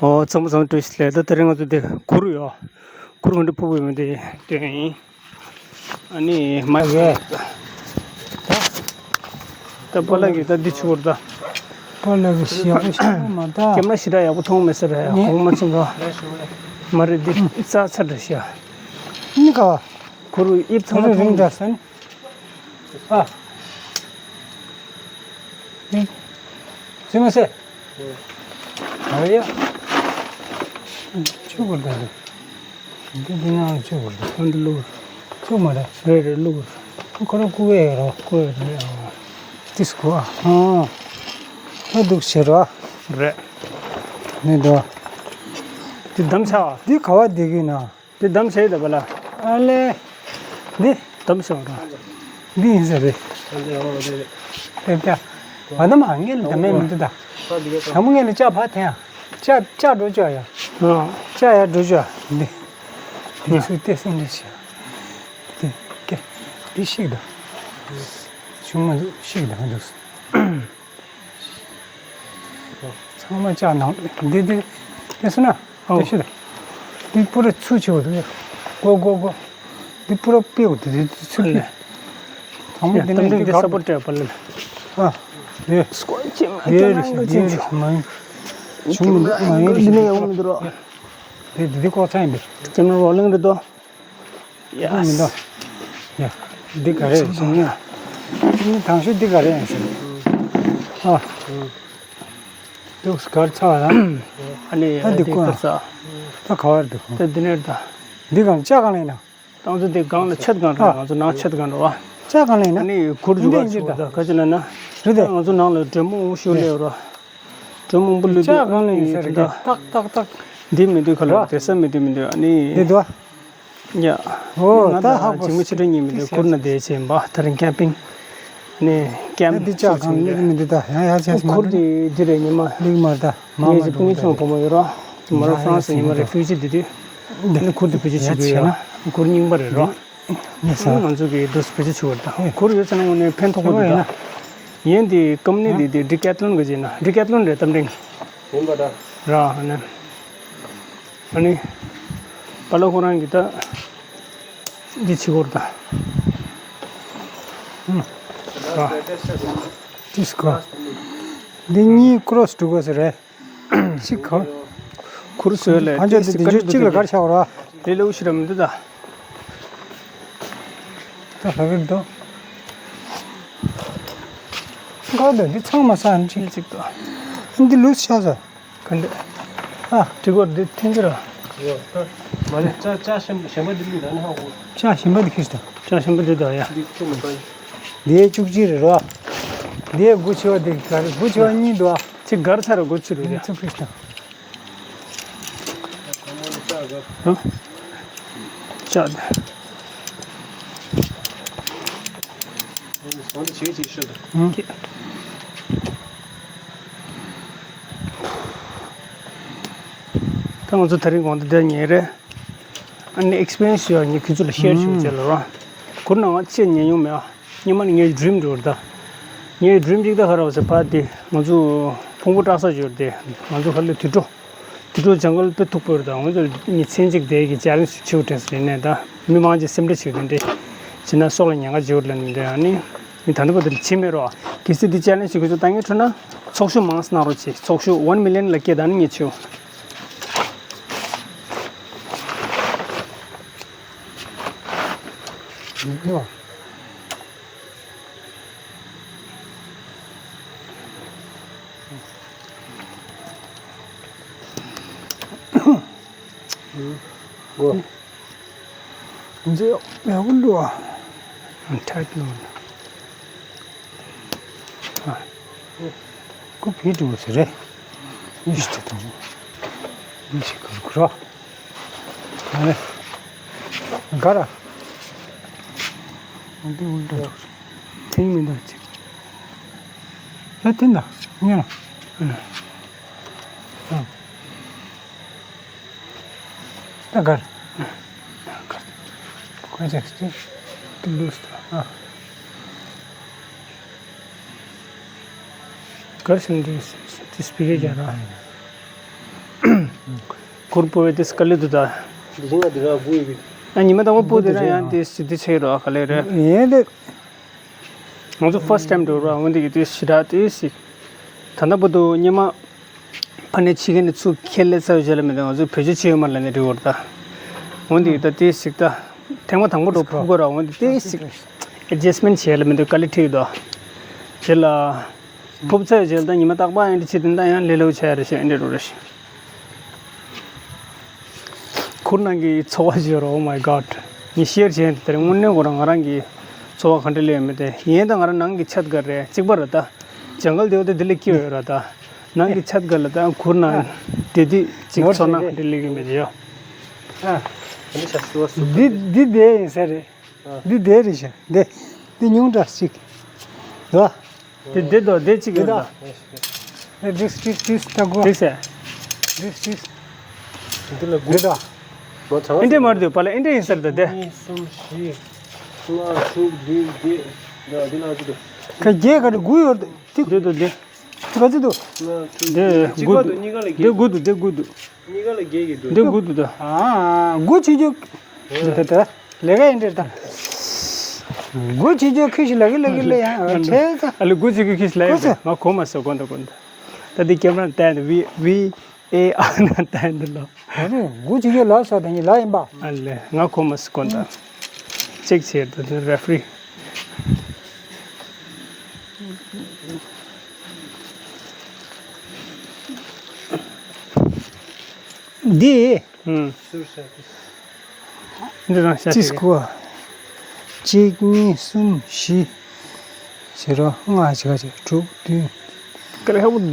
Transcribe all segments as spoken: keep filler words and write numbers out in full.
ཨོ་ཚང་མ་ཚང་མ་བཀྲ་ཤིས་བདེ་ལེགས། ད་དེ་རིང་ང་ཚོ་དེ་གུར་ཡོད། གུར་ག་འདྲ་ཕུབ་ཡོད་མེད་དེ་སྟོན་ཡིན། ཨ་ནི་མ་ཡེ། ད་པཱ་ལགས་ཀྱིས་ད་འདི་ཆུ་བུར་ད། པཱ་ལགས་ཀྱིས་ཞེ་པོ་ཞེ་པོ་མ་ད། ཀེམ་ར་ཞེ་དྲག་ཡག་པོ་མཐོང་མེད་ས་རེད། ནི་གོང་མ་ཚང་ག་མ་རེད། འདི་ཚ་ཚ་འདྲ་ཤག་ནི་ག་བ། གུར་དབྱིབས་ཚང་མ་གུར་མཐོང་རིང་འདྲ་ས་ནི། ཨ། ནི། ཟེར་མ་ཟེར། ཨ་ཡ། ཆུ་བུར་ད་འདི། འདི་འདི་ནང་ལ་ཆུ་བུར་ད། ཨ་འདི་བླུག་ཆུ་མ་རེད། རེད་རེད་བླུག་ཁོ་རང་བསྐུ་བས་རོ། བསྐུ་བས་རེད། ཨ། ཏིས་ཁོ་ཨ། ཨ་འདུག་བྱེད་རོ། རེད། ནི་འདུག་དེ་འདམ་ཆགས་པ། འདི་ག་བ་བསྡད་ཀྱི་ན། དེ་འདམ་བྱས་ཡོད་པ་ལ། ཨ་ལེ། འདི། འདམ་བྱས་པ་ར། འདི་ཡིན་ས་རེད། ཨ་ལེ་ཨོ་རེད་རེད། ཨེ་ད། ང་ད་མ་ངེད་ལ་འདམ་མེད་མི་འདུག་ད། ད་མོ་ངེད་ལ་ལྕགས་ཕར་འཐེན་ཡ། ལྕགས་ལྕགས་འགྲོ་ཆོག་ཡ། ཨ། ལྕགས་ཡ་འགྲོ་ཆོག་ཡ། འདི། འདི་ཚུར་ཏེ་སེམས་འདྲ་ཞིག་དེ་ཀེ། འདི་ཤིག་ད། ཆུང་མ་འདུག་ཤིག་ད་འདུག་ཚང་མ་ལྕགས་ནང་འདི་འདི་དེ་སུ་ན། ཨོ། དེ་ཤི་ད། འདི་པུ་ར་ཚུ་ཆེ་བ་འདུག་ཡ། གོ་གོ་གོ། འདི་པུ་ར་པེའུ་འདི་འདི་ཚུ་ལེ། ཚང་མ་ཡ་འདི་ནས་གཏམ་འདི་འདི་ག་སབ་པོ་ཊི་སྤྲད་པ་ལེ། ཨ། འདི། སྐོར་ཅིག་མ་འདི་ཅན་རེ་ནང་ཞིག་གི་འདི་ཅན་ཞིག་མ་ཡིན། ཆུང་མ་ཡིན་རེ་འདི་ནས་ཡོང་མི་འདུག་རོ། འདི་འདི་ལྐོག་ཚ་ཡིན་འདི། ཅན་རོ་ལིང་རེད་དོ། ཡ། མི་འདུག་ཡ། འདི་ག་རེ་ཟེར་ན། འདི་དང་ཤོས་འདི་ག་རེ་ཡང་ཟེར། ཨ། འདུག་སྐར་ཚ་བ་ལ། ཨ་ནི་ཨ་འདི་འདི་ཀོ་སྐར་ཚ། ད་ག་བར་འདུག་ད་འདི་ནས་ད། འདི་གང་ལྕགས་གང་ལེན་ན། ང་ཚོ་འདི་སྒང་ལ་ཆེད་སྒང་རེད། ཨ། ང་ཚོ་ནང་ཆེད་སྒང་རེད་བ། ལྕགས་གང་ལེན་ན། ཨ་ནི་གུར་འཇུག་ག་འདི་ཆུ་འདི་ད་ག་ཅི་ལ་ན། རེད་དེ། ང་ཚོ་ནང་ལ་དྲོན་མོ་ཤུ་ལེ་རོ། དྲོན་མོ་པོ་ལུ་ལྕགས་གང་ལེན་ས་རེད་དེ་ད། ཏག་ཏག་ཏག་འདི་མི་འདུག་ག་ལ་རོ། དེ་ས་མི་འདུག་མི་འདུག་ཨ་ནི། འདི་འདུག་ཡ། ཨོ་ད་ཧ་གོ་ཇི་མི་ཆེ་དྲན་ཉིན་མི་འདུག་གུར་ན་བསྡད་བྱས་ཡིན་པ། ད་རིང་ཁེམ་པིང་། ནས་ཀེམ་ད་འདི་ལྕགས་གང་ལེན་མི་འདུག་ད་ཡང་ཡང་བྱས་སོང་། གུར་དེ་འདི་རེད་ཉི་མ། ལིག་མར་ད་མ་ངེད་མ་ཀྱི་སྤུན་ཉེ་ཆུང་བུ་མོ་ཡོད་རོ། དེ་མ་རོ་ཧྥ་རན་སི་ཉི་མ་རེ་ཕུལ་ཅི་དེ་དུས། འདི་ནི་གུར་དེ་ཕུལ་ཅི་བྱེད་དགོས་ཡོད་རོ། གུར་རྙིང་པ་རེད་རོ། ང་ཚོ་གི་འདུག་ཕུལ་ཅི་བྱེད་དགོས་རེད་ད། གུར་ཡོད་ཚེ་ན་དངོས་གནས་ཕན་ཐོགས་པོ་འདུག་ད། ཡན་དེ་ཀམ་ནི་དེ་དེ་ཌི་ཀེ་ཐ་ལོན་ག་ཅིག་ན་ཌི་ཀེ་ཐ་ལོན་རེད་གཏམ་དྲན། ཡིན་པ་འདྲ། ར་ཨ་ནི། ཨ་ནི། པ་ལོ་ཁོ་རང་གི་ད། འདི་ཕྱི་སྐོར་ད། ཨུམ། ར། ཏིས་ཀོ། འདི་གཉིས་ཀྲོ་སི་འགྲོ་དགོས་ས་རེད། གཅིག་ག་གུར་བཟོས་ལས་ཕན་ཆད་འདི་འདི་ཆུ་གཅིག་ལ་གར་ཆགས་ར། དེ་ལས་འུ་ཤི་ར་མི་འདུག་ད། ད་ཧ་གི་འདུག་འགག་འདུག་འདི་ཚང་མ་ས་ཨན་ཅིག་ཅིག་ཏུ། འདི་ལུས་ཤ་ཟ། ག་འདི། ཨ། གྲི་གོར་འདི་འཐེན་གི་ར། མ་ནི་ལྕགས་ལྕགས་ཞིམ་ཞིམ་པ་འདི་མི་ད་ནི་ཧ་གོ། ལྕགས་ཞིམ་པ་འདི་ཁྱེར་ཤི་ད། ལྕགས་ཞིམ་པ་འདི་ད་ཡ། འདི་ཁྱེར་མི་ད་ཡ། འདི་བཅུ་གཅིག་རེད་རོ། འདི་དགུ་ཆེ་བ་འདི་ག་རེ་དགུ་ཆེ་བ་གཉིས་འདུག་ཨ། ཅིག་གར་ཚར་དགུ་ཆེ་རེད་ཡ། ཚུར་ཁྱེར་ཤི་ད། ལྕགས་དེ། ད་ང་ཚོ་དེ་རིང་དགོང་དག་འདིར་ཉལ་རེད། ཨ་ནི་ཨེག་སི་པི་རི་ཡན་སི་ཡོད་ངས་ཁྱོད་ཚོ་ལ་ཤེར་ཞུ་བྱས་ལ་རོ། གུར་ནང་ང་ཅི་ཉལ་མྱོང་མེད་ཨ། སྔོན་མ་ནས་ངའི་ཌི་རིམ་འགྲོ་རེད་ད། ངའི་ཌི་རིམ་གཅིག་ད་ག་རེ་བ་ཟེར་ཕ་དེ་ང་ཚོ་ཕུང་པོ་བཀྲག་ས་འབྱོར་ཏེ་ང་ཚོ་ག་ལེ་དུད་འགྲོ། དུད་འགྲོ་ཇང་གལ་དཔེ་མཐུག་པོ་རེད་ད། ང་ཚོ་ཉིན་མཚན་གཅིག་དེ་གི་ཅེ་ལེན་ཇི་ཆེ་བོ་འདྲ་ཞིག་རེད་ནས་ད་མི་མང་ཆེ་སེམས་ཁྲལ་བྱེད་དེ་འདྲ་བྱས་ན་སྲོག་ལ་ཉེན་ཁ་འབྱོར་ལ་ནི་འདྲ་ཨ་ནི་མི་ད་འདི་པོ་དེ་ལ་བྱེད་མེད་རོགས། གལ་སྲིད་འདི་ཅེ་ལེན་ཇི་ཞིག་ཁོ་ཚོ་ལྟ་ངན་འཕྲོད་ན་ཚོགས་ཞུགས་མང་ཙམ་གནང་རོགས་བྱེད། ཚོགས་ཞུགས་ཝན་མི་ལི་ཡན་ལ་སྐྱེལ་ད་ནི་ངས་ཆེ་བོ། འགོ། འདི་ཡག་པོ་འདུག་ཨ། ཐད་ནོ། ཨ། ཁོ་བེད་འགྲོ་ཟེར་རེད། ཨིཤ་དེ་དང་། ཨིཤ་གར་གུ་ར། ཨ་ལེ། ག་ར། འདི་འུ་འདྲ་འདུག་ཐེངས་མི་འདུག་ཅིག་ད་ཐེངས་ད། ཉན་ལ། ཨ། ད་གར། གར། གར་ཅིག་ཅིག་ཏུ་ལུས་ད། ཨ། གར་ཞིག་འདི། དེ་སྤི་རེ་རྒྱ་ར། གུར་པོ་བའི་དེ་སྐ་ལེ་དུ་ད། འདི་ཞིག་ང་འདི་ར་བུ་ཡི་གི། ཨ་ཉི་མ་དང་པོ་པོ་དེ་ར་ཡང་དེ་སི་དེ་ཆེ་རོ་ག་ལེ་རེད། ཡེ་དེ། ང་ཚོ་first time འགྲོ་ར་འོན་དེ་གི་དེ་ཞི་ར་དེ་སི། ད་ལྟ་བར་དུ་ཉི་མ། ཕ་ནས་ཕྱི་རྒྱལ་ནས་ཚུར་ཁྱེར་སླེབས་ཚར་བའི་རྗེས་ལ་མི་འདུག་ང་ཚོས་བེད་སྤྱོད་བྱེད་ཡོད་མ་རེད་ལབ་ནས་འགྲིག་གི་རེད་ད། འོན་ཏེ་ད་ལྟའི་ཞིག་ད་ཐེངས་མ་དང་པོ་འགྲོ་ཕུག་གི་ར་འོན་ཏེ་ལྟའི་ཞིག་adjustment བྱེད་ལ་མི་འདུག་དཀའ་ལས་འཕྲད་ཀྱི་འདུག་རྗེས་ལ་ཕུབ་ཚར་བའི་རྗེས་ལ་ད་ཉི་མ་རྟག་པར་ཨེ་འདྲ་བྱེད་དེ་ད་ཡང་ལས་སླ་པོ་ཆགས་ཡ་རེད་ཤག་ཨེ་འདྲ་འགྲོ་རེད་ཤག་གུར་ནང་གི་ཚོར་བ་བརྗོད་རོགས། Oh my god། ངས་share བྱས་དེ་དངོས་གནས་ཁོ་རང་ང་རང་གི་ཚོར་བ་ག་འདྲ་སླེབས་ཡོད་མེད་དེ། ཡིན་ད་ང་རང་ནང་གི་ཆ་ག་རེད་གཅིག་པ་རེད་ད། jungle དེ་བ་དེ་འདི་ལས་སྐྱིད་ཡོད་རེད་ད། ནང་གི་ཆ་ག་ལ་ད་གུར་ནང་དེ་དུས་གཅིག་ནོར་ཚོར་སྣང་བྱེད་ག་འདྲ་སླེབས་ཀྱི་མེད་དེ་ཡོད། ཨ། འདི་འདི་དེ་ཡིན་ས་རེད། འདི་དེ་རེད་ཤག་འདི་འདི་ཉུང་དྲགས་གཅིག་ལ། དེ་དེ་དོ་དེ་གཅིག་ཡོད་ད། དེ་འགྲིག་འགྲིག་འགྲིག་ད་གོ། འགྲིག་ཟེར། འགྲིག་འགྲིག་འདི་ལ་དགུ་དེ་ད། ཨེ་འདྲས་མ་རེད་འདུག་པ་ལ་ཨེ་འདྲས་ཡིན་ས་རེད་ད་དེ། གཉིས་གསུམ་བཞི། ལྔ་དྲུག་བདུན་བརྒྱད། འདི་ལ་ཅི་འདུག་ཁ་རྒྱས་ག་རེ་དགུ་ཡོད་དེ། འདི་དང་འདི། ག་ཚོད་འདུག་ལྔ་དྲུག་འདི་གཅིག་དགུ་པ་འདུག་གཉིས་ཀ་ལ་འདི་བརྒྱད། དགུ་འདུག་འདི་དགུ་འདུག་གཉིས་ཀ་ལ་བརྒྱད་ཀྱི་འདུག་འདི་དགུ་འདུག་ད། ཨ་དགུ་བྱེད་རྒྱུ། འདི་ད་ལས་ཀ་ཡིན་འདྲ་ད། དགུ་བྱེད་རྒྱུ་ཁི་ཤི་ལ་གི་ལ་གི་ལ་ཡང་བྱས་ད། ཨ་ལེ་དགུ་བྱེད་རྒྱུ་ཁི་ཤི་ལ་ཡང་ཁོ་ཚོ། ང་གོ་མ་སོང་གོ་འདུག་གོ་འདུག་ད་འདི་ཀེམ་ར་བལྟས་འདུག་བི་བི། ཨེ་ཨ་ན་ད་འདི་ལོ། ཨ་རེ་དགུ་བྱེད་རྒྱུ་ལ་ས་དེ་ཉིད་ལ་ཡིན་པ། ཨ་ལེ་ང་གོ་མ་སོང་གོ་འདུག་ཅེག་བྱས་འདུག་རེ་ཧྥི་རི། འདི། ཨུམ། འདི་རང་ཤ་ཅིས་ཁུ། གཅིག་གཉིས་གསུམ་བཞི། བྱེ་རོ་ལྔ་བྱེ་ཁ་བྱེ་དྲུག་བདུན། ཀ་ལ་ཧ་བུ་ད།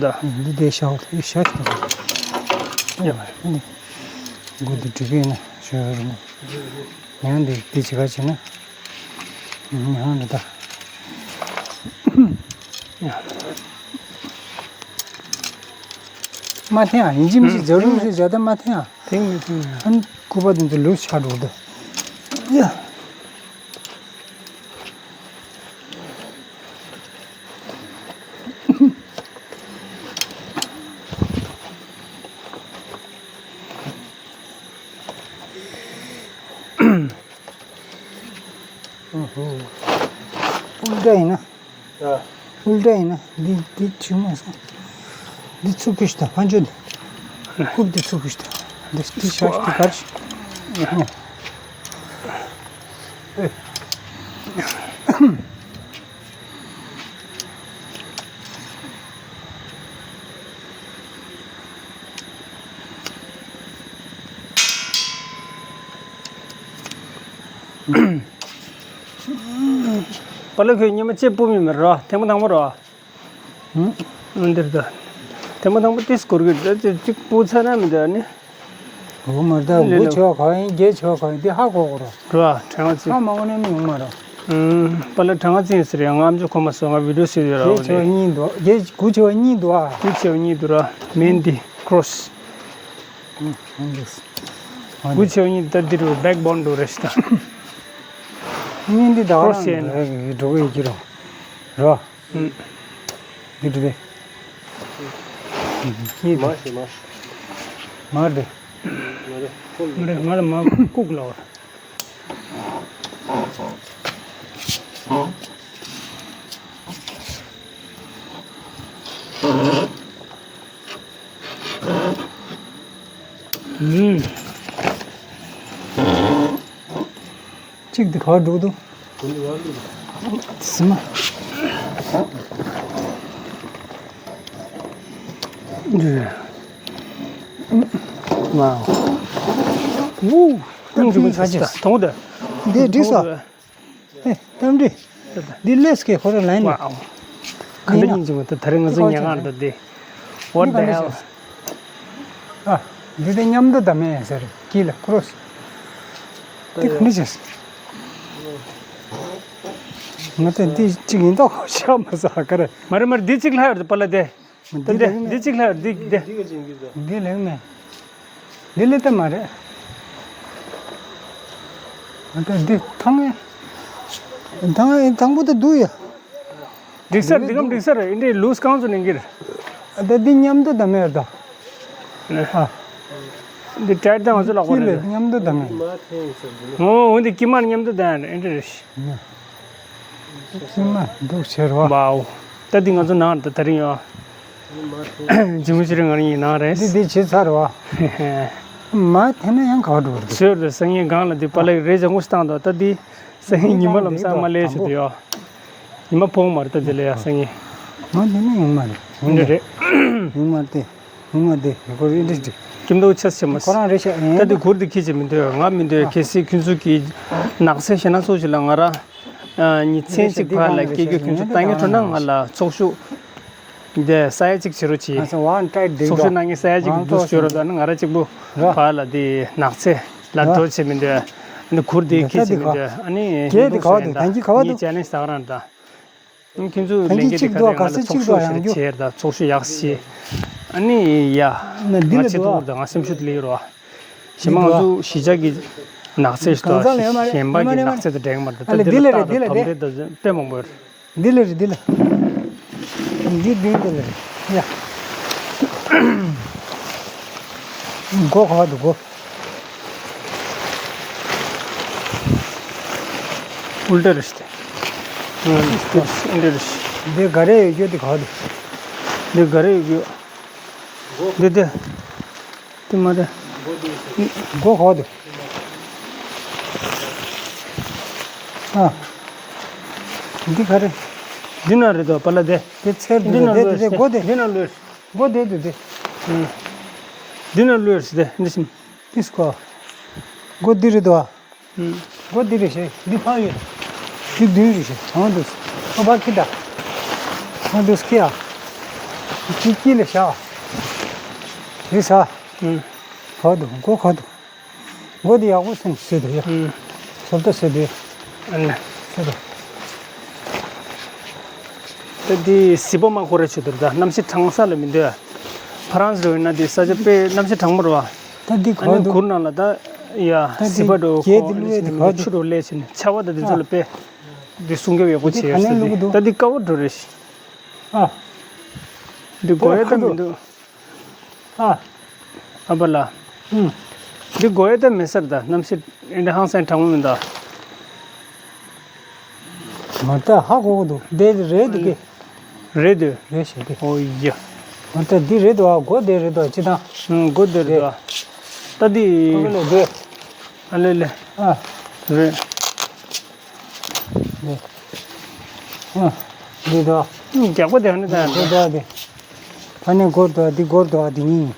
འདི་དེ་ཤ་བུ་ཤ་ཤ་ད། ཡ་མ་རེད། འདི་དགུ་འདི་འགྲིག་གི་ཡིན་ན་ཤ་རུ། ཡང་འདི་འདི་བྱེ་ཁ་བྱེ་ན། ཡང་འདི་ད། ཡ། མ་འཐེན་ཨ། ཡིན་གཅིག་མིན་གཅིག་ཨ། རྫ་རུང་ཞིག་བྱ་ད་མ་འཐེན་ཨ། འཐེན་མི་འཐེན་ཨ། ཨ་ནི་སྐུད་པ་དེ་ཚོ་ལུས་ཆགས་འགྲོ་གི་འདུག་ཡ། ཨོ་ཧོ། ཨུལ་ཊ་ཡིན་ན། ཨུལ་ཊ་ཡིན་ན་འདི་འདི་བྱུང་མ་སོང་། འདི་ཚུགས་ཀྱི་ཤི་ད་ཕན་ཆོད་འདི། རྐུབ་འདི་ཚུགས་ཀྱི་ཤི་ད། འདི་འདི་ཤ་ཤི་གར་ཤི། པ་ལགས་ཁྱོད་ཉི་མ་གཅིག་སྤུ་མི་མེད་རོ། ཐེངས་མ་དང་པོ་རོ། ཨུ། འདིར་ད། ཐེངས་མ་དང་པོ་ཏིས་སྐོར་གི་ད་ཅིག་ཅིག་སྤུ་ཚ་ན་མི་འདུག་ཨ་ནི། འོ་མ་ད་ལེ་དགུ་ལེ། ཆེ་བ་ག་ཡིན་བརྒྱད་ཆེ་བ་ག་ཡིན་འདི་ཧ་གོ་གོ་རོ། རོ་ཨ་དྲན་བ་ཧ་ཅིག་མ་གོ་ན་ནི་ཡོང་མ་རོ། ཨུམ། པ་ལགས་དྲན་བ་ཅིག་ཡིན་ཟེར་ཡང་ང་ཨམ་ཅོག་གོ་མ་སོང་། ང་བི་ཌིའོ་བཟོས་ཡོད་ར། བརྒྱད་ཆེ་བ་གཉིས་འདུག་བརྒྱད་དགུ་ཆེ་བ་གཉིས་འདུག་ཨ། དགུ་ཆེ་བ་གཉིས་འདུག་ར། མེན་འདི་ཁྲོ་སི། ཨུམ། ཨུམ། དགུ་ཆེ་བ་གཉིས་ད་འདི་རུ་བེག་བོན་འདུག་རེད་ཤི་ད། གཉིས་འདི་ད་ཁྲོ་སི་ཡིན། འགྲོ་གི་ཡོད་ཀྱི་རོ། རོ། ཨུམ། འདི་འདྲ་རེད། མར་ཞིག་མར། མར་རེད། མར་རེད། ཁོ་མར་རེད། ང་ལ་མར་བཀུག་ལ་བར། ཨུམ། གཅིག་དེ་ག་པར་འགྲོ་འདུག་སི་མ། ཝའོ། ཝུ། ད་ཕིང་ག་ཅིག་དང་དུ། འདི་འགྲིག་སོ། ཨེ། གཏམ་འདྲི། འདི་ལས་ཀྱི་ཧོ་ར་ལན་ནི། ཝའོ། ག་འདྲ་ཡིན་གྱི་མ་ད་ད་རེས་ང་ཚོ་ཉལ་ཁང་འདྲ་འདི། What the hell། ཨ། འདི་དེ་མཉམ་དུ་ད་མེད་ཟེར་གྱི་ལ་ཁོ་རོ། དེ་ག་འདྲ་བྱས། ང་ཚོ་འདི་གཅིག་ཡིན་མདོག་ཤ་མ་ཟ་ག་རེ། མ་རེད་མ་རེད། འདི་གཅིག་ལྷག་ཡོད་པ་ལ་དེ། འདི་འདི་ལེགས་མེད། འདི་གཅིག་ལྷག་འདི་འདི། འདི་ལེགས་མེད། འདི་ལེགས་མེད། ཨ་ད་འདི་ཐང་ངེ་། ཐང་ངེ་དང་པོ་དེ་འདུག་ཡ། འགྲིག་སར་འདི་གམ་འགྲིག་སར་ཨིན་འདྲའི་ལུས་གང་ཚོ་ནས་འགིར། ད་འདི་མཉམ་དུ་བསྡམས་ཡོད་ད། ཨ། འདི་ཊའེཊ་དང་ང་ཚོ་ལག་པ་རེད། མཉམ་དུ་བསྡམས་ཡོད། ཨོ་འདི་དཀྱིལ་མར་མཉམ་དུ་བསྡམས་ཡོད་ཨེ་འདྲ་རེད། དཀྱིལ་མར་འདུག་བྱེད་རོགས། ཝའོ། ད་འདི་ང་ཚོ་ནང་ད་ད་རིང་ཡོད། ཇི་མ་ཇི་རིང་ང་རང་ཡིན་ནང་རེད། འདི་འདི་བྱེད་ཚར་བ། མ་དེ་ན་ཡང་ག་བ་འགྲོ་རེད། ཟོས་རེད། སང་ཉིན་སྒང་ལ་འདི་པ་ལགས་རེ་ཅང་ངོ་ཤེས་བཏང་དོ། ད་འདི་སང་ཉིན་ཉི་མ་ལམ་སང་མ་ལས་བྱེད་དུ་ཡོད། ཉི་མ་ཕོག་མ་རེད་ད་དེ་ལ་ཡ་སང་ཉིན། མ་དེ་ནི་ཡོང་མ་རེད། ཡོང་འདི་རེད། ཡོང་མ་དེ། ཡོང་མ་དེ་ཡོད་གོ་རེད་འདི་འདི། ཀིམ་དོ་ཆེས་ཆེ་མ་ཁོ་རང་རེད་ཤག་ཨེ། ད་འདི་གུར་འདི་ཁྱེད་ཀྱིས་མི་འདོད་ང་མི་འདོད་གལ་སྲིད་ཁྱོད་ཚོ་གི་ནགས་ཚལ་ཞེ་ན་ཚོ་ཞིག་ལ་ང་རང་ཉིན་མཚན་གཅིག་ཕར་ལ་སྐྱེལ་རྒྱུ་ཁྱོད་ཚོ་ལྟ་ངན་འགྲོ་ན་ང་ལ་ཚོགས་ཞུགས་འདི་ས་ཡ་གཅིག་བྱེད་རོགས་གྱིས། ཚོགས་ཞུགས་གནང་མཁན་ས་ཡ་གཅིག་གི་འདུག་ཞུ་རོགས་ད་ནི་ང་རང་གཅིག་པུ་ཕར་ལ་འདི་ནགས་ཚལ། ལ་འགྲོ་བྱེད་མི་འདོད། ཨ་ནི་གུར་དེ་ཁྱེད་བྱེད་མི་འདོད། ཨ་ནི་གྱད་དེ་ག་བ་འདུག་ད་ཅི་ག་བ་འདུག་ངས་ཅེ་ལེན་ཇི་ཟ་ག་རང་ད། ཁྱེད་ཚོས་ལས་འགན་དེ་ག་དེ་ང་ལ་ཚོགས་ཞུགས་ཞེ་དྲག་བྱས་ད་ཚོགས་ཞུགས་ཡག་བྱས། ཨ་ནི་ཡ། ང་ཆེ་ཐུག་ད་ང་སེམས་ཤུགས་ལས་རོ། ཞེ་མ་ང་ཚོ་གཞིས་ཆགས་ཀྱི་ནགས་ཚལ་ཞིག་ཏུ་གཞན་པ་གི་ནགས་ཚལ་དུ་འགྲེང་མར་ད་ལྟ་འདི་ལ་ཏག་ཏག་བམ་རེད་ད་དཔེ་མང་པོ་ཡོད། འདི་ལ་རེད་འདི་ལ། འདི་འདི་འདི་ལ་རེད་ཡ། སྒོ་ག་བ་འདུག་སྒོ། ཨུལ་ཊ་རེད་ཤག་འདི་ག་རེ་ཡོད་རྒྱུ་འདི་ག་བ་འདུག་འདི་ག་རེ་ཡོད་རྒྱུ། འདི་འདི། དེ་མ་རེད། སྒོ་ག་བ་འདུག་ཨ། འདི་ག་རེ། འདི་ན་རེད་དོ་པ་ལ་དེ། དེ་ཚེར་འདི་འདུག་ན་དེ་ལོས་དེ་དེ་སྒོ་དེ། འདི་ན་ལོས། སྒོ་དེ་འདུག་དེ། འདི་ན་ལོས་དེ་འདི་ཤིན། དེ་སྒོ། སྒོ་འདི་རེད་དོ། སྒོ་འདི་རེད་ཤེ། འདི་ཕ་ཡོད། འདི་བདུན་རེད་ཤེ། གང་འདུག་ཨོ་བ་ཁི་ད། གང་འདུག་ཁི་ཡ། ཁི་ཁི་ལ་ཤ། རེད་ཤ། ག་འདུག་སྒོ་ག་འདུག་སྒོ་འདི་ཡག་པོ་སེམས་ཟེར་དུ་ཡ། ཨུམ། ཟོབ་ཏོ་ཟེར་དུ་ཡ། ཨ་ནི། ཟེར་དུ། ད་འདི་སི་པོ་མ་ཁོ་ར་ཆུ་དུར་ད་གནམ་གཤིས་གྲང་ས་ལ་མི་འདོད། ཕ་རན་སི་རུ་ཡིན་ན་འདི་ས་ཆ་དཔེ་གནམ་གཤིས་གྲང་མོ་རུ་བ། ད་འདི་ཨ་ག་ནི་འདུག་གུར་ནང་ལ་ད་ཡ་ད་སི་པ་འདི་འགྲོ་གྱད་ཁོ་འདི་ཨ་ནི་བླུགས་ཡས་འདི་ག་ཆུ་འདུག་འགྲོ་ལས་ཆུ་ནི་ཆ་བ་ད་འདི་ཚོ་ལ་དཔེ། འདི་སྲུང་སྐྱོབ་ཡག་པོ་འདི་བྱེད་ག་ཡོད་ནས་ས་བླུགས་འདི་འདུག་ད་འདི་ཀ་བོ་འགྲོ་རེད། ཨ། འདི་དགོས་ཡོད་ད་མི་འདུག་ཨ། ཨ་པ་ལ། ཨུམ། འདི་དགོས་ཡོད་ད་མེད་སར་ད་གནམ་གཤིས་འདི་འདྲ་ཧང་སང་གྲང་མོ་མི་འདུག་མ་ད་ཧ་གོ་གི་འདུག་འདི་རེད་འདུག་གི་རེད་འདུག་རེད་ཤག་གི་ཨོ་ཡ། མ་ད་འདི་རེད་འདུག་ཨ་སྒོ་འདི་རེད་འདུག་ཨ་ཅི་དང་། ཨུམ་སྒོ་འདི་རེད་འདུག་ཨ། ད་འདི། ཨ་ལེ་ལེ། ཨ། རེད། ཨ། འདི་དོ། རྒྱག་པ་དེ་ཧ་ནི་ད་འདི་དོ་དེ། ཕ་ནི་སྒོར་དོ་འདི་སྒོར་དོ་འདི་གཉིས།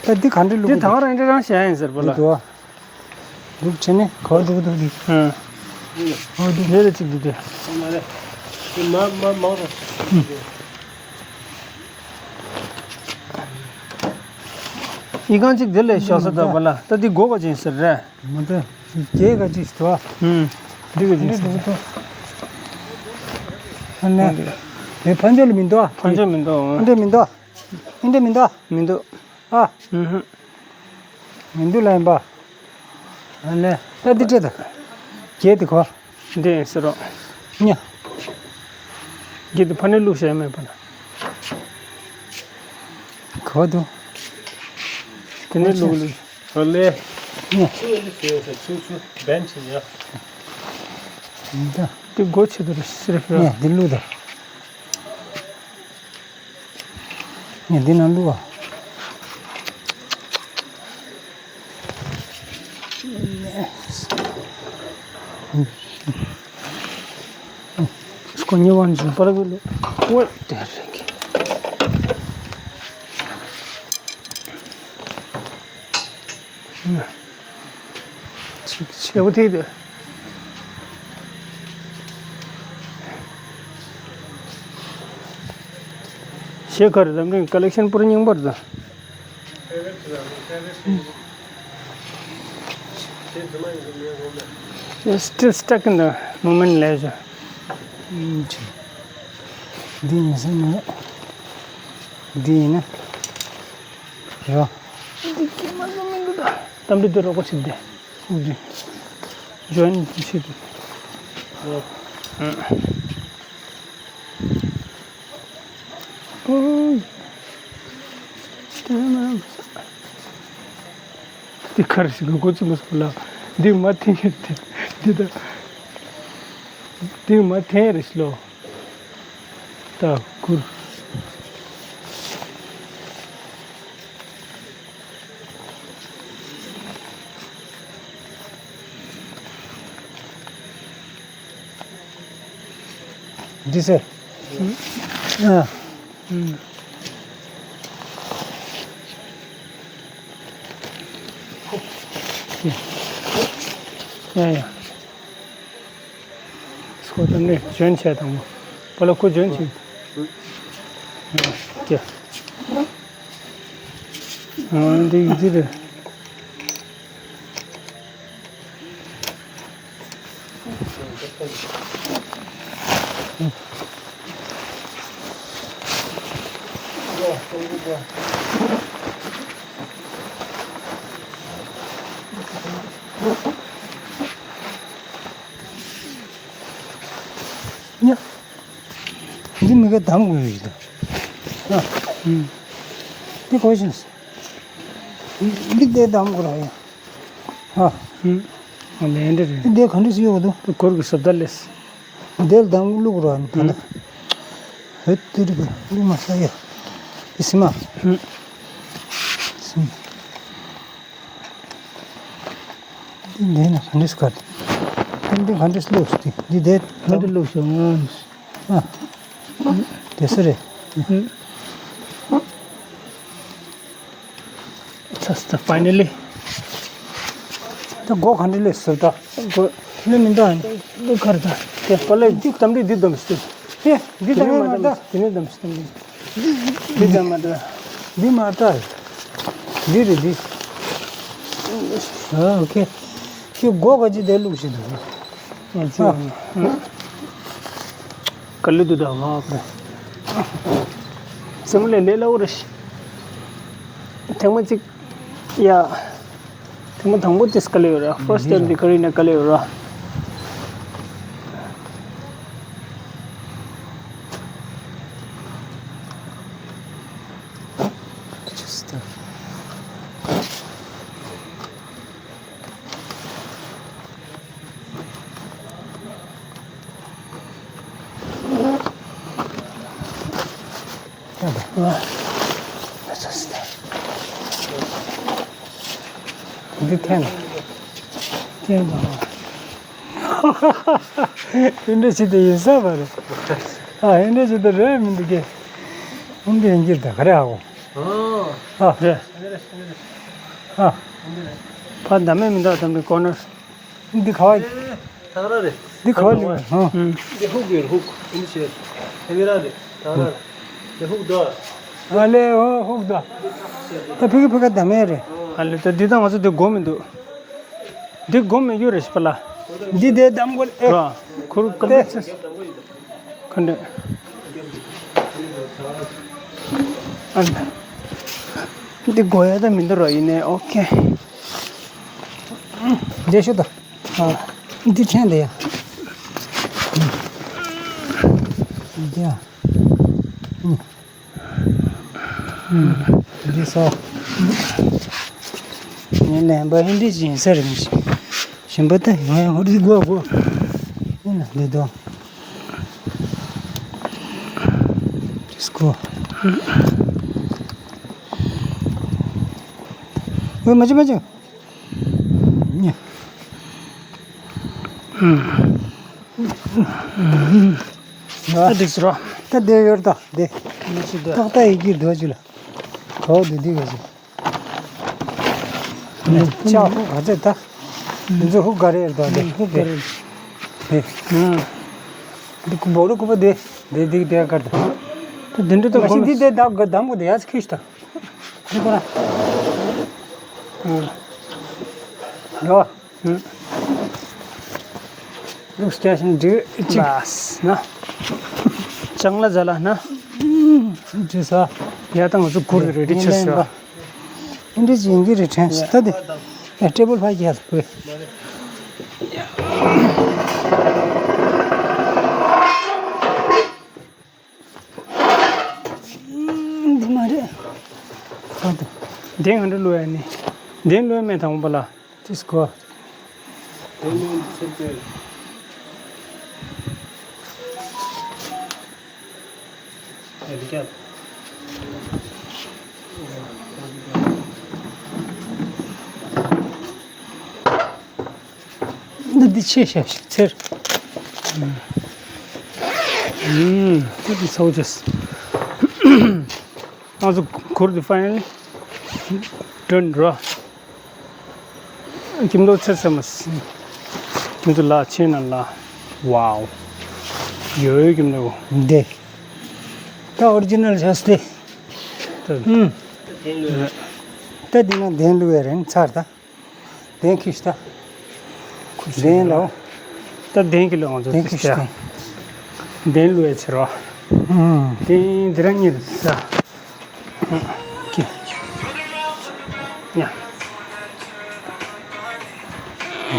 ད་འདི་ག་འདྲ་བླུག་འདི་ད་ག་རང་འདྲ་རང་བྱས་ཡིན་ཟེར་པ་ལ། འདི་དོ། འདུག་བྱས་ནས་ག་བ་འདུག་འདུག་འདི། ཨ། འོ་འདི་འདི་ལ་གཅིག་འདི་དེ། མ་མ་མ་རོ། ཨི་ཁང་གཅིག་འདི་ལས་ཤོག་ས་ད་པ་ལ་ད་འདི་སྒོ་ག་ཅན་ཟེར་རེད། མ་ད། རྒྱལ་ག་ཅིག་ཏོ། ཧུམ། འདི་ག་ཅིག་ཏོ། ཨ་ནི། མི་ཕན་ཚུན་ལ་མི་འདུག་ཨ། ཕན་ཚུན་མི་འདུག་ཨ། འདི་མི་འདུག་ཨ། འདི་མི་འདུག་ཨ། མི་འདུག་ཨ། ཨུ་ཧུམ། མི་འདུག་ལ་ཡིན་པ། ཨ་ནི། ད་འདི་སྤྲད་དང་། རྒྱལ་འདི་གོ། འདི་ཡིན་ཟེར་རོ། ཉ། རྒྱལ་འདི་ཕ་ནས་བླུགས་བཞག་མེད་པ་ན། ག་བ་འདུག་དེ་ནས་བླུགས་བླུགས། ཨ་ལེ། ནས། ཆུ་ཆུ་ཆུ་ཆུ་བན་ཆི་ཡ། འདི་འདི་སྒོ་ཕྱེ་དུ་རེ་སི་རེ་ཕེ། ནས་འདི་བླུགས་དང་། ནས་འདི་ནང་བླུགས་ཨ། Скоро не вон же, парагулы. Вот, держи. Чик, чик. Вот это. Share कर दम ring collection पूरा नहीं बढ़ता. You're still stuck in the moment, leisure. འདི་ཡིན་ས་ནས། འདི་ཡིན་ན། ཡོ། འདི་ཀྱི་མ་ཟོ་མི་འདུག་ད། གཏམ་འདི་འདི་རོགས་པ་ཞིག་འདི། འདི། ཇོན་ཞིག་འདི། ཨ། འདི་ཁར་ཞིག་གི་འགོ་ཚུགས་མ་སོང་ལ། འདི་མ་འཐེན་ཡོད་དེ། འདི་ད། འདི་མ་འཐེན་རེ་ཤི་ལོ། ད་ཁུར། འདི་ཟེར། ཨ། ཡ་ཡ། སྐོར་དང་ནི་འཇོན་ཆེ་དང་མོ། པ་ལ་ཁོ་འཇོན་ཆེ། ཀྱེ། ཨ་འདི་འདི་རེད། ཉ། འདི་མི་ག་དམ་དགོས་ཡོད་ད། ཨ། འདི་གོ་ཤིང་། འདི་དེ་དམ་དགོས་ར་ཡ། ཨ། ཨ་ལན་འདི་རེད། འདི་ག་འདྲ་ཞིག་ཡོད་འདུག་འདི་གོར་གི་སབ་ད་ལེས། འདི་ལ་དམ་བླུག་ར་ད་ལ། ཧེ་དེ་རིག་བླུག་མ་ས་ཡ། འདི་སི་མ། སི་མ། འདི་འདི་ན་ག་འདྲས་ཀར། འདི་ག་འདྲས་བླུགས་ཏེ་འདི་འདི་ག་འདྲས་བླུགས་སོང་ཨ། དེ་སུ་རེད། ཚ་ཚ་ཕའི་ནལ་ལི། ད་སྒོ་ག་འདྲས་ལས་སུ་ད། སྒོ་ལས་མི་འདའ། འདི་གར་ད། དེ་པ་ལས་འདི་གཏམ་འདྲས་འདི་སྡོམ་སྟེ། དེ་འདི་གཏམ་མ་འདྲ། དེ་ནས་སྡོམ་སྟེ། འདི་ཙམ་མ་འདྲ། འདི་མ་འདྲ། འདི་རེད་འདི། ཨ་ཨོ་ཁེ། ཁྱོད་སྒོ་ག་ཅི་དེ་བླུགས་ཤིག་འདུག་ཨ་ཅོ། ག་ལེ་འདུག་ད་ང་ཨ་ཁེ། སེམས་ལས་ལས་སླ་བོ་རེད་ཤི། ཐེངས་མ་གཅིག་ཡ། ཐེངས་མ་དང་པོ་དེ་ག་ལེ་ཡོད་ར། ཕར་སི་ཊེམ་དེ་ག་རེ་ཡིན་ན་ག་ལེ་ཡོད་ར། འདི་འཐེན། འཐེན་དང་། ཨིན་འདྲ་ཞིག་དེ་ཡིན་ས་མ་རེད། ཨ་ཨིན་འདྲ་ཞིག་དེ་རེད་མི་འདུག་གས། ཨིན་འདྲ་ཡིན་གྱི་ད་ག་རེ་ཨ་གོ། ཨ་རེད། ཨ། ཕ་ད་མེད་མི་འདུག་ད་མི་ཀོ་ནར། འདི་ག་བ། ཐང་ར་རེད། འདི་ག་བ་ལེ། ཨ། འདི་ཧུག་ཡོད་ཧུག་འདི་ཆེ། ཐེ་བི་ར་རེད་ཐང་ར་རེད། འདི་ཧུག་དོ། ཨ་ལེ་ཨོ་ཧུག་དོ། ད་ཕི་གི་ཕི་ག་ད་མེད་རེད། ཨ་ལེ་ད་འདི་ད་ང་ཚོ་འདི་སྒོ་མི་འདུག་འདི་སྒོ་མི་ཡོད་རེད་ཤི་པ་ལ། འདི་དེ་དམ་གོ་ཨེ། ར། ཁུར་ཀམ་པ་ལེ་ཚེ། ག་འདྲ། ཨ་ལེ། འདི་སྒོ་ཡ་ད་མི་འདུག་ར་ཡིན་ནའི་ཨོ་ཁེ། རྗེས་ཤོད་དང་། ཨ། འདི་འཐེན་དེ་ཡ། འདི་ཡ། འདི་ས། ངས་ལན་པ་ཨིན་འདྲི་ཅིག་ཡིན་ས་རེད་མི་ཤེས། ཞིམ་པ་ད་ངས་ཧུ་རི་གོ་གོ། ཨིན་ན་འདི་དོ། ཌི་སི་ཀོ། ཝེ་མ་ཅི་མ་ཅི། ཉ། ད་འགྲིགས་རོ། ད་དེ་ཡོད་ད་དེ། མ་ཅི་ད། ཏག་ཏག་ཡི་གེ་འདོད་ཅི་ལ། གོ་དེ་དེ་ག་ཅི། ནས་ལྕགས་ཧུག་ག་ཚད་ད། འདི་ཚོ་ཧུག་ག་རེ་ཡོད་ད་དེ་ཧུག་ག་རེ། དེ། འདི་ཀུ་བོ་རུ་ཀུ་པ་དེ། དེ་དེ་དེ་ག་ད། ད་དེ་འདྲ་ད་མ་གོ་ཤི་མ་འདི་དེ་ད་ག་དམ་གོ་དེ་ཡ་ཚ་ཁི་ཤི་ད། འདི་ཁོ་ར། ཡོ། ལུགས་སྐྱ་ཞིང་འདྲི་གཅིག་ལ་ན། ཅང་ལ་ཛ་ལ་ན། འདྲི་ས། ཡ་ད་ང་ཚོ་གུར་རེ་ཌི་ཆེ་ས། འདྲི་ཅིང་གི་རེ་ཕྲན་ས་ད་དེ། ཡ་ཊེ་བལ་ཕ་གི་ཡ་ད་བུ། འདི་མ་རེད། ད་ད། གདན་ག་འདྲ་བླུགས་ཡ་ནི། གདན་བླུགས་ཡ་མེད་དང་པོ་ལ། ཅིས་གོ། འདི་འདི་ཆེ་ཤ་ཞིག་ཚེར། ཨུམ། འདི་འདི་ཚོ་ཅེས། ང་ཚོ་གུར་འདི་ཕའི་ནལ་ཌན་ར། ཁྱིམ་ཐོག་ཚེར་ཚེར་མ། ཁྱིམ་ཐོག་ལ་ཆེ་ན་ལ། ཝའོ། ཡོད་ཁྱིམ་ཐོག་འདི། ད་ཨོ་རི་ཇི་ནལ་ཆགས་ཏེ། ད། ཨུམ། ད་འདི་ན་གདན་བླུགས་ཡ་རེད་ཚར་ད། གདན་ཁྱེར་ཤོག་ད། གདན་ལ། ད་གདན་ཁྱེར་ལ་ང་ཚོ་གདན་ཁྱེར་ཤོག་ད། གདན་བླུགས་ཡ་ཕྱིར་རོ། ཨང་། གདན་འདི་རང་ཉིད་ས། ཁྱེར།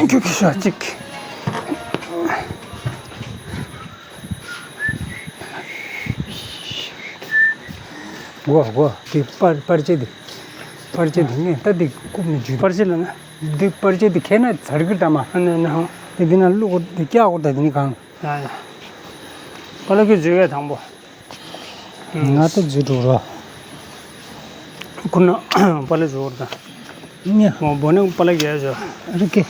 ཡ། ཁྱེར་ཤོག་གཅིག་གོ་གོ། དེ་པར་པར་ཆས་དེ། པར་ཆས་དེ་ངས་ད་དེ་རྐུབ་ནས་འཇུས། པར་ཆས་ལ་ན། འདི་པར་ཆས་དེ་ཁྱེར་ན་ཚར་གི་ད་མ། ཨ་ནི་ནི་ཧོ། དེ་འདི་ན་བླུག་གོ་དེ་བཀྱག་གོ་ད་དེ་ནི་གང་། ཡ་ཡ། པ་ལ་ཁྱོད་འཇུས་ཡ་དང་པོ། ང་ད་འཇུས་འགྲོ་རོ། ཁོ་ན་པ་ལ་འཇུས་འགྲོ་ད། ཉ། ངོ་བོ་ནི་པ་ལ་གས་འཇུས། རི་ཀེ།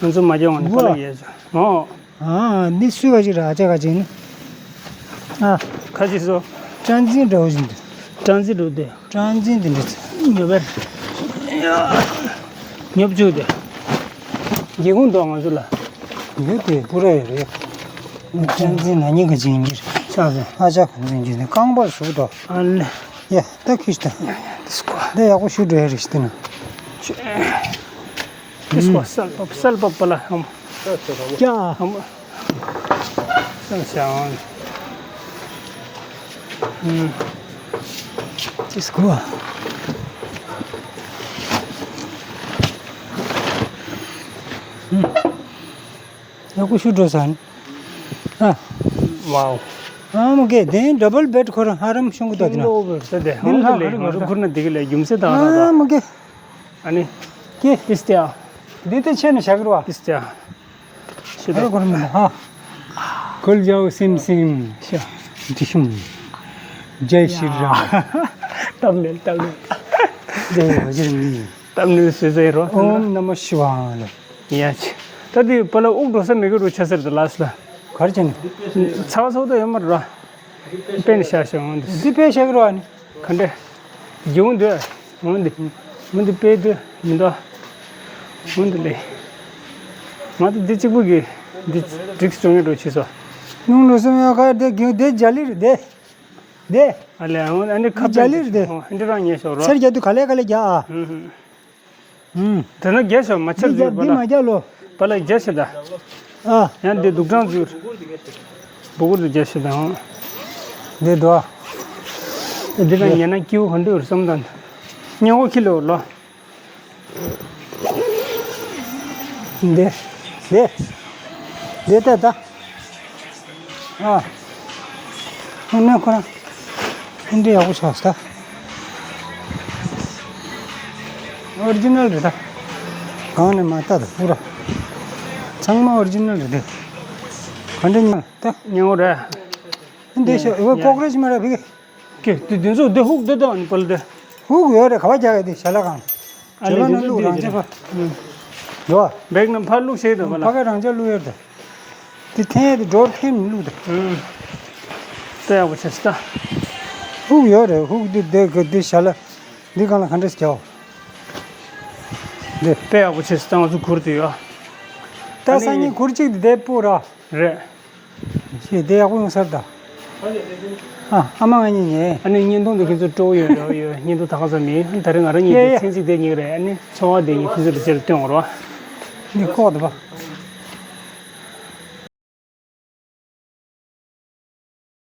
ང་ཚོ་མ་རྒྱག་ངོ་ནི་པ་ལ་གས་འཇུས། ཨོ། ཨ་འདི་སུས་བ་ཞིག་ར་ཨ་ཅག་ག་ཅིག་ནི། ཨ། ཁ་ཅིག་སོ། སྤྲང་འཛིན་འདྲ་བོ་ཞིག་འདུག་སྤྲང་འཛིན་འདུག་སྟེ། སྤྲང་འཛིན་འདི་འདྲ་ཚ། ཉོབ་པར། ཉོབ་བཅུག་སྟེ། སྒེའུ་ཁུང་འདུག་ང་ཚོ་ལ། ཡོད་དེ་པུ་ར་ཡོད་རེད། སྤྲང་འཛིན་ན་ཉིན་ག་ཅིག་ཡིན་གྱི་རེད། ཆགས་སོང་། ཨ་ཅག་ག་ཅིག་ཡིན་གྱི་རེད། རྐང་པར་ཞུགས་དོ། ཨ་ལེ། ཡ་ད་ཁྱེར་ཤོག་ད། འདི་ཡག་པོ་ཞུ་འགྲོ་ཡ་རེད་ཤི་དེ་ན། ཏིས་ཀོ་སལ་པོ་སལ་པོ་པ་ལ་ཧམ། ཀྱ། ཧམ། སལ་ཤང་། ཧམ། ཏིས་ཀོ། ཧམ། ཡག་པོ་ཞུ་འགྲོ་ས་ནི། ཨ། ཝའོ། ཨ་མ་གེ་དེ་ཌ་བལ་བེད་ཁོ་རང་ཧ་རམ་ཤོང་གི་ད་དེ་ན། ཁྱིམ་ལོ་བེད་ས་དེ་ཧང་དེ་ལས་ང་ཚོ་ཁུར་ན་དེ་གི་ལས་རྒྱུ་མཚན་དང་ར་ར། ཨ་མ་གེ། ཨ་ནི། ཀྱེ། ཏིས་ཏེ་ཨ། འདི་ཏེ་ཆེ་ནི་ཤ་གི་ར་བ། ཏིས་ཏེ་ཨ། ཤི་ཨ་ར་ད། གོར་མི་ཧ། ཁོལ་ཇའོ་སིམ་སིམ། ཤ། ཇི་ཤུམ། ཇའི་ཤྲི་ར། ཏམ་ནེལ་ཏམ་ནེལ། ཇའི་བ་ཇི་ར་མི། ཏམ་ནེལ་སུ་ཟེར་རོ། ཨོམ་ན་མོ་ཤི་ཝ་ལ། ཡ་ཆི། ད་དེ་པ་ལ་དབུགས་འགྲོ་ས་མི་གི་རུ་ཆ་ཟེར་ད་ལ་སུ་ལ། གར་ཅན། ཚ་བ་ཚོགས་ད་ཡོད་མ་ར། པེན་ཤ་ཤ་འོང་དུ། འདི་པེ་ཤ་གི་ར་ནི། ག་འདྲ། རྒྱུ་འདོད། འོང་འདི། འོང་འདི་པེ་འདོད་མི་འདོད། འོང་འདི་ལེ། ང་ཚོ་འདི་གཅིག་པུ་གི་འདི་འགྲིག་སོང་ངེ་འགྲོ་ཆི་སོ། ནུང་ལོ་སོང་ཡོད་ག་དེ་གི་དེ་ཇ་ལི་རེད་དེ། དེ། ཨ་ལེ་འོང་ཨ་ནི་ཁ་འདི་ཇ་ལི་རེད་དེ། འོང་འདི་རང་ཉེ་ཤོག་རོ། སེར་རྒྱ་དུ་ག་ལེ་ག་ལེ་རྒྱ་ཨ། ཧུམ་ཧུམ། ཧུམ། དེ་ན་རྒྱ་ཤོག་མ་ཆར་འདི་རྒྱ་འདི་མ་རྒྱ་ལོ། པ་ལ་རྒྱ་ཤོག་ད། ཨ། ཡང་འདི་སྡུག་གྲང་ཟུར། སྦུ་གུར་དུ་རྒྱ་ཤོག་དང་། འདི་དོ། འདི་ན་ཉེ་ན་ཀིའུ་ཧོན་འདུར་བསམ་དང་། སྙིང་བོ་ཁྱི་ལོ་ལོ། འདི། འདི། འདི་ལྟ་ད། ཨ། ཨ་ནི་ཁོ་རང་། འདི་ཡག་པོ་ཆགས་སོང་ད། ཨོ་རི་ཇི་ནལ་རེད་ད། གང་ནས་མ་ལྟ་ད་པུ་ར། ཚང་མ་ཨོ་རི་ཇི་ནལ་རེད་དེ། ག་འདྲ་ཉོ་ད། ཉོ་རེད། འདི་ཤོ་ཨེ་ཀོག་རེ་ཇི་མ་ར་བི་གེ། ཀེ་དེ་དེ་ཚོ་དེ་ཧུག་དེ་དང་ནི་པལ་དེ། ཧུག་ཡོད་རེད་ག་བ་རྒྱག་གི་དེ་ཞལ་ལག་གང་། ཨ་ཞལ་ལག་ནང་བླུག་རང་ཆས་པ། ཡོ། བེག་ནང་ཕར་བླུག་ཤེས་དང་བ་ལ། ཕ་ག་རང་ཆས་བླུག་ཡོད་དེ། དེ་འཐེན་ཡས་དེ་སྒྲོར་འཐེན་ནས་བླུག་དེ། དཔེ་ཡག་པོ་བྱས་སོང་ད། ཧུག་ཡོད་རེད་ཧུག་དེ་དེ་གི་དེ་ཞལ་ལག་འདི་གང་ལ་ག་འདྲས་རྒྱག་དེ་དཔེ་ཡག་པོ་བྱས་སོང་ད་ང་ཚོ་གུར་དེ་ཡོད། ད་སང་ཉིན་གུར་གཅིག་དེ་དེ་སྤོ་ར། རེད། ཞེས་དེ་ཡག་པོ་ཡོང་སར་ད། ཨ་ཨ་མ་ང་གཉིས་ཉལ། ཨ་ནི་བརྙན་ཐུང་འདི་ཁྱེད་ཚོ་སྤྲོ་བོ་ཡོད་འདྲ་བོ་ཡོད་བརྙན་ཐུང་ད་ག་ཚོད་མིན་ད་རེས་ང་རང་གཉིས་ཡེ་ཡེ། དེ་ཚན་གཅིག་དེ་གཉིས་རེད་ཨ་ནི་འཚོ་བ་དེ་གཉིས་ཁྱེད་ཚོ་ལ་ཕྱིར་སྟོན་འོར་བ། འདི་ཁོག་ཏུ་པ།